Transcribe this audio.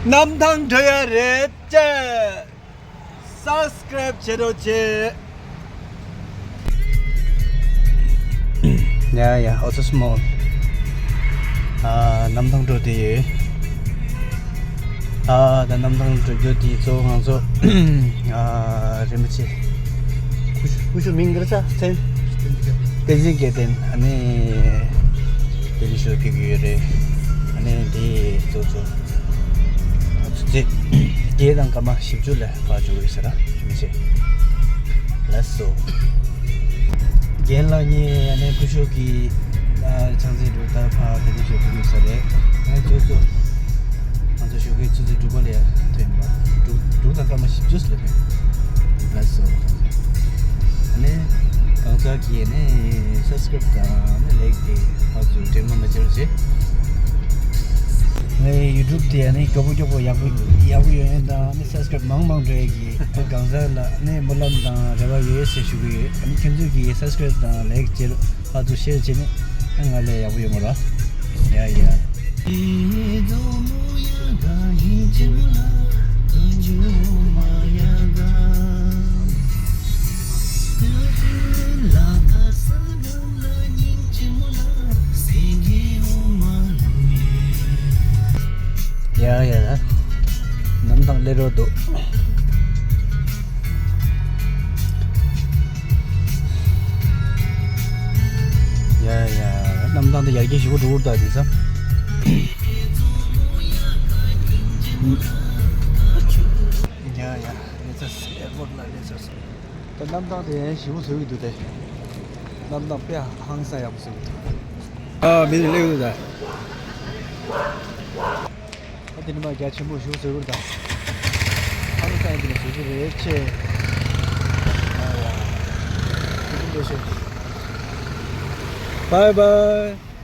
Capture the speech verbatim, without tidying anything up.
གནམ་ཐང་འགྲོ་ཡ་རེད་ཅེ། སབ་སི་ཀེ་རེབ་བྱེད་རོགས་བྱེད། ཡ་ཡ། ཨོ་ཚོ་སི་མོལ། ཨ། གནམ་ཐང་འགྲོ་བསྡད་ཡོད། ཨ། ད་གནམ་ཐང་འགྲོ་རྒྱུ་དེ་གཙོ་བོ་ང་ཚོ། ཨ། རིན་པོ་ཆེ། སྐུ་ཞབས། སྐུ་ཞབས་མིང་འདིར་ཆ་ཚན། བསྟན་འཛིན་སྐལ་ལྡན། ཨ་ནི་དེ་ནི་ཞུ་ཕེབས་ཀྱི་ཡོད་རེད། ཨ་ནི་དེ་གཙོ་གཙོ། ཨ་ཚོ་ཚེ། བརྒྱད་དང་སྐར་མ་བཞི་བཅུ་ལ་ཕར་འགྲོ་གི་ཡོད་ཟེར་ར། རིན་པོ་ཆེ། ལགས་སོ། རྒན་ལགས་གཉིས་ཨ་ནི་སྐུ་ཞབས་ཀྱི། ཨ། ཕྱག་འཚལ་འགྲོ་ད་ཕར་དེ་ནས་ཞུ་ཕེབས་ཀྱི་ཡོད་ས་རེད། ཨ་ནི་གཙོ་གཙོ། ང་ཚོ་ཞོགས་ཀའི་ཆུ་ཚོད་དྲུག་པ་ལ་ཐོན་པ། དྲུག་དྲུག་དང་སྐར་མ་བཞི་བཅུ་ལ་ཕེབས། ལགས་སོ། ཨ་ནི་གང་ཟག་གིས་ནི་སབ་སི་ཀེ་རེབ་དང་ནི་ལའིག་དེ་ཕར་ཚུར་དྲན་པ་མ་བརྗེད་རོགས་བྱེད། ངའི་ཡུ་ཊུབ་དེ་ནི་མགྱོགས་པོ་མགྱོགས་པོ་ཡག་པོ་ཡག་པོ་ཡོང་ཡ་དང་ནི་སབ་སི་ཀེ་རེབ་མང་མང་འགྲོ་ཡ་གི་གང་ཟག་ལ་ནི་སྨོན་ལམ་དང་རེ་བ་ཡོད་ཟེར་ཞུ་གི་ཡོད། ཨ་ནི་ཁྱོད་ཚོས་ཀྱི་སབ་སི་ཀེ་རེབ་དང་ལའིག་བྱེད་རོགས། ཕར་ཚུར་ཤེར་བྱས་ནས་ང་ལས་ཡག་པོ་ཡོང་གི་རེད། ཡ་ཡ། ཡ་ཡ། གནམ་ཐང་སླེབས་རོགས་འདུག་ཡ་ཡ། གནམ་ཐང་དེ་ཡར་རྒྱས་ཞེ་པོ་འགྲོ་གི་རེད་ད་དེང་སང་། ཡ་ཡ། སླེབས་ཚར་སོང་། ཨེར་པོར་ཊི་ལ་སླེབས་ཚར་སོང་། ད་གནམ་ཐང་དེ་ཡང་ཞེ་པོ་བཟོ་གི་འདུག་སྟེ། གནམ་ཐང་དཔེ་ཧང་སང་ཡག་པོ་བཟོ་གི་འདུག་ཨ། མི་རེ་སླེབས་ཡོད་ད། ཨ། དེ་ནི་མ་རྒྱ་ཆེན་པོ་ཞིག་བཟོས་པར་དང་། ཨ་ནི་ས་ཡ་འདི་ལ་བཟོ་རྒྱུ་རེད་ཆེ། ཨ་ཡ། ཐུགས་རྗེ་ཆེ། བའི་བའི།